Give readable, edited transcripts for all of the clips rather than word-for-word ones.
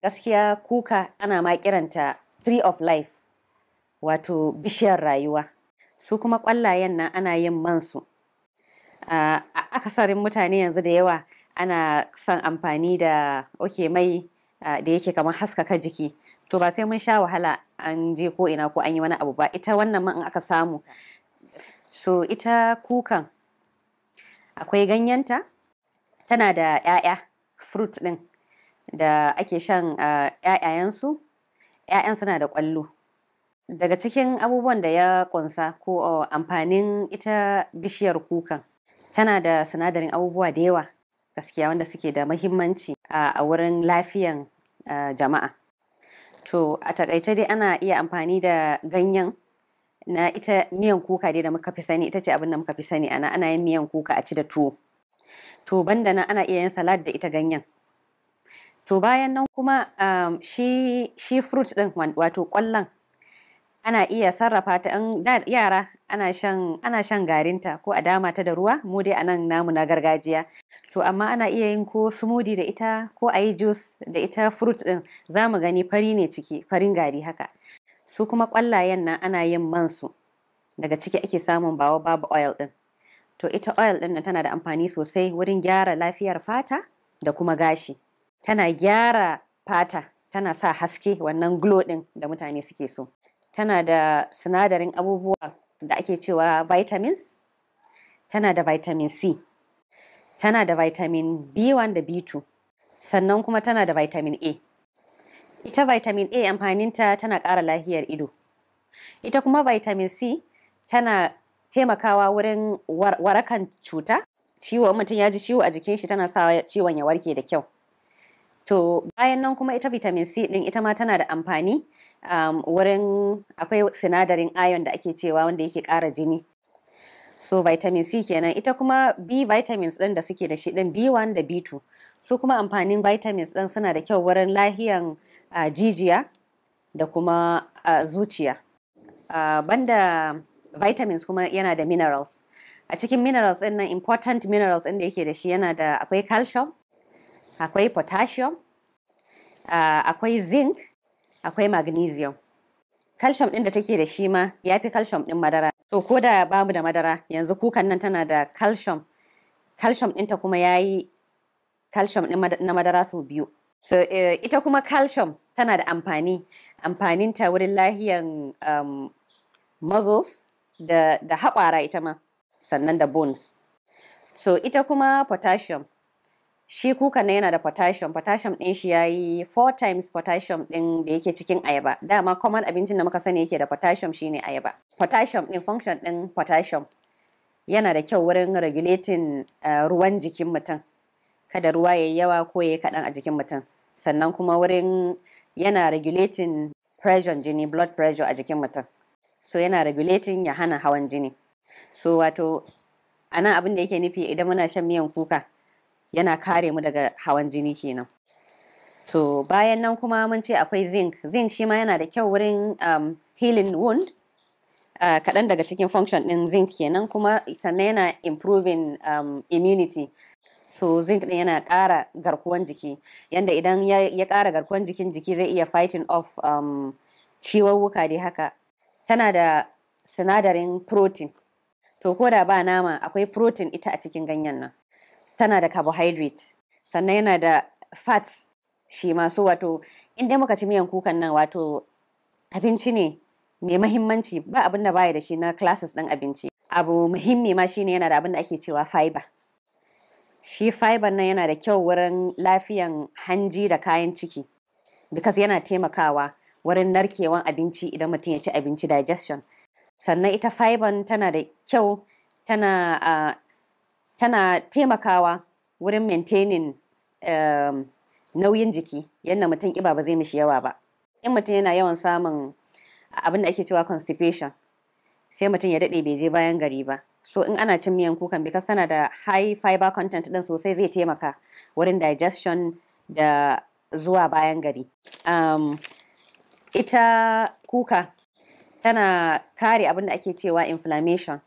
Gaskiya kuka ana ma kiranta tree of life, wato bishiyar rayuwa. Su kuma ƙwallayen nan ana yin man su. Akasarin mutane yanzu da yawa ana son amfani da oke mai da yake kamar haskaka jiki. To ba sai mun sha wahala an je ko ina ko an yi wani abu ba. Ita wannan man in aka samu. So ita kukan akwai ganyenta, tana da 'ya'ya, fruit ɗin da ake shan 'ya'yayensu. 'Ya'yan suna da ƙwallo. Daga cikin abubuwan da ya ƙunsa ko amfanin ita bishiyar kukan, tana da sinadarin abubuwa da yawa gaskiya wanda suke da muhimmanci a wurin lafiyan jama'a. To a takaice dai ana iya amfani da ganyen na ita miyan kuka dai da muka fi sani, ita ce abin da muka fi sani ana yin miyan kuka a ci da tuwo. To banda nan ana iya yin salad da ita ganyen. To bayan nan kuma shi fruit ɗin, wato ƙwallon, ana iya sarrafa ta in da yara ana shan garinta ko a dama ta da ruwa, mu dai anan namu na gargajiya. To amma ana iya yin ko smoothie da ita ko a yi juice da ita fruit ɗin. Za mu gani fari ne ciki, farin gari haka. Su kuma ƙwallayen nan ana yin man su. Daga ciki ake samun baobab oil ɗin. To ita oil ɗin nan tana da amfani sosai wurin gyara lafiyar fata da kuma gashi. Tana gyara fata, tana sa haske, wannan glow ɗin da mutane suke so. Tana da sinadarin abubuwa da ake cewa vitamins. Tana da vitamin C, tana da vitamin B1 da B2, sannan kuma tana da vitamin A. Ita vitamin A amfaninta tana ƙara lafiyar ido. Ita kuma vitamin C tana taimakawa wurin warakan cuta, ciwo, in mutum ya ji ciwo a jikin shi, tana sa ciwon ya warke da kyau. To bayan nan kuma ita vitamin C ɗin ita ma tana da amfani wurin akwai sinadarin iron da ake cewa wanda yake ƙara jini. So vitamin C kenan. Ita kuma B vitamins ɗin da suke da shi ɗin, B1 da B2. Su kuma amfanin vitamins ɗin suna da kyau wurin lahiyan jijiya da kuma zuciya. Banda vitamins kuma yana da minerals. A cikin minerals ɗin nan, important minerals ɗin da yake da shi, yana da akwai calcium, akwai potassium, akwai zinc, akwai magnesium. Calcium ɗin da take da shi ma ya fi calcium ɗin madara. To ko da bamu da madara, yanzu kukan nan tana da calcium. Calcium ɗinta kuma ya yi calcium ɗin na madara sau biyu. So ita kuma calcium tana da amfani, amfaninta wurin lahiyan muscles da haƙwara ita ma, sannan da bones. So ita kuma potassium, shi kukan nan yana da potassium. Potassium ɗin shi ya yi four times potassium ɗin da yake cikin ayaba. Dama common abincin da muka sani yake da potassium shine ayaba. Potassium ɗin, function ɗin potassium yana da kyau wurin regulating ruwan jikin mutum. Kada ruwa ya yi yawa ko ya yi kaɗan a jikin mutum. Sannan kuma wurin yana regulating pressure jini, blood pressure a jikin mutum. So yana regulating ya hana hawan jini. So wato a nan abin da yake nufi, idan muna shan miyan kuka, yana kare mu daga hawan jini kenan. To bayan nan kuma mun ce akwai zinc. Zinc shi ma yana da kyau wurin healing wound. Kaɗan daga cikin function ɗin zinc kenan. Kuma sannan yana improving immunity. So zinc ɗin yana ƙara garkuwan jiki. Yanda idan ya ƙara garkuwan jikin, jiki zai iya fighting off ciwuwwuka dai haka. Tana da sinadarin protein. To ko da ba nama, akwai protein ita a cikin ganyen nan. Tana da carbohydrate. Sannan yana da fats shi ma. So wato in dai muka ci miyan kukan nan, wato abinci ne mai mahimmanci, ba abin da baya da shi na classes ɗin abinci. Abu muhimmi ma shine yana da abin da ake cewa fiber. Shi fiber nan yana da kyau wurin lafiyan hanji da kayan ciki, because yana taimakawa wurin narkewan abinci idan mutum ya ci abinci, digestion. Sannan ita fiber tana da kyau, tana taimakawa wurin maintaining nauyin jiki, yadda mutum ƙiba ba zai mishi yawa ba. In mutum yana yawan samun abin da ake cewa constipation, sai mutum ya daɗe bai je bayan gari ba. So in ana cin miyan kukan, because tana da high fiber content ɗin sosai, zai taimaka wurin digestion da zuwa bayan gari. Ita kuka tana kare abin da ake cewa inflammation.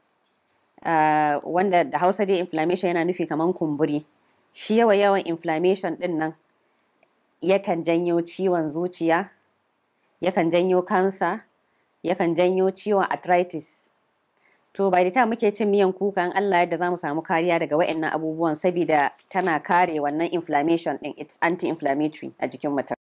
Wanda da Hausa dai inflammation yana nufi kaman kumburi. Shi yawa yawan inflammation ɗin nan Yakan janyo ciwon zuciya, yakan janyo kansa, yakan janyo ciwon arthritis. To, by the time muke cin miyan kuka, in Allah yadda za mu samu kariya daga waɗannan abubuwan, saboda tana kare wannan inflammation din. It's anti-inflammatory a jikin mutum.